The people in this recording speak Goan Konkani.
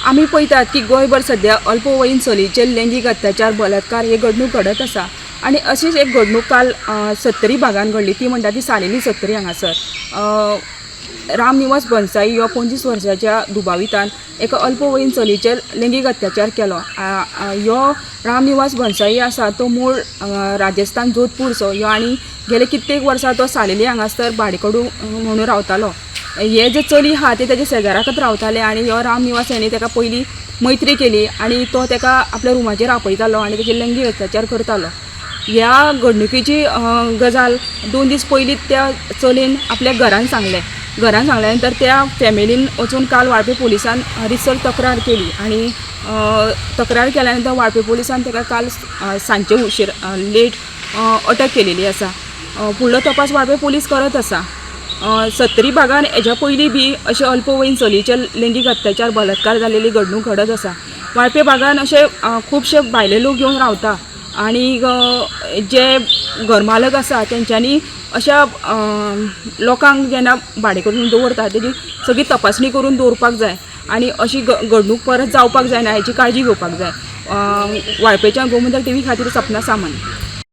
आमी पळयतात की गोंयभर सद्या अल्पवयीन चलयेचेर लैंगीक अत्याचार, बलात्कार हे घडणूक घडत आसा आनी अशीच एक घडणूक काल सत्तरी भागान घडली, ती म्हणटा ती सालेली सत्तरी हांगासर रामनिवास बनसाई हो 25 वर्साच्या दुबावितान एका अल्पवयीन चलयेचेर लैंगीक अत्याचार केलो. ह्यो रामनिवास बनसाई आसा तो मूळ राजस्थान जोधपूरचो ह्यो आनी गेले कित्येक वर्सां तो सालेली हांगासर भाडेकडू म्हणून रावतालो. हे जे चली आहा ते तेजे शेजाराकच रावताले आनी ह्यो रामनिवास हेणी तेका पयलीं मैत्री केली आनी तो तेका आपल्या रुमाचेर आपयतालो आनी तेचेर लैंगीक अत्याचार करतालो. ह्या घडणुकेची गजाल 2 दीस पयलीं त्या चलयेन आपल्या घरान सांगलें. घरान सांगल्या नंतर त्या फॅमिलीन वचून काल वाळपे पुलिसान रिसर तक्रार केली आनी तक्रार केल्या नंतर वाळपे पुलिसान तेका काल सांजचे उशीर लेट अटक केलेली आसा. फुडलो तपास वाळपे पुलीस करत आसा. सत्तरी भागान हेज्या पयलीं बी अशे अल्पवयीन चलयेचेर लैंगीक अत्याचार, बलात्कार जालेली घडणूक घडत आसा. वाळपे भागान अशे खुबशे भायले लोक येवन रावता आनी जे घरमालक आसा तेंच्यांनी अशा लोकांक जेन्ना भाडें करून दवरता तेजी सगळी तपासणी करून दवरपाक जाय आनी अशी घडणूक परत जावपाक जायना हेची काळजी घेवपाक जाय. वाळपेच्या गोमंतक टीव्ही खातीर सपना सामंत.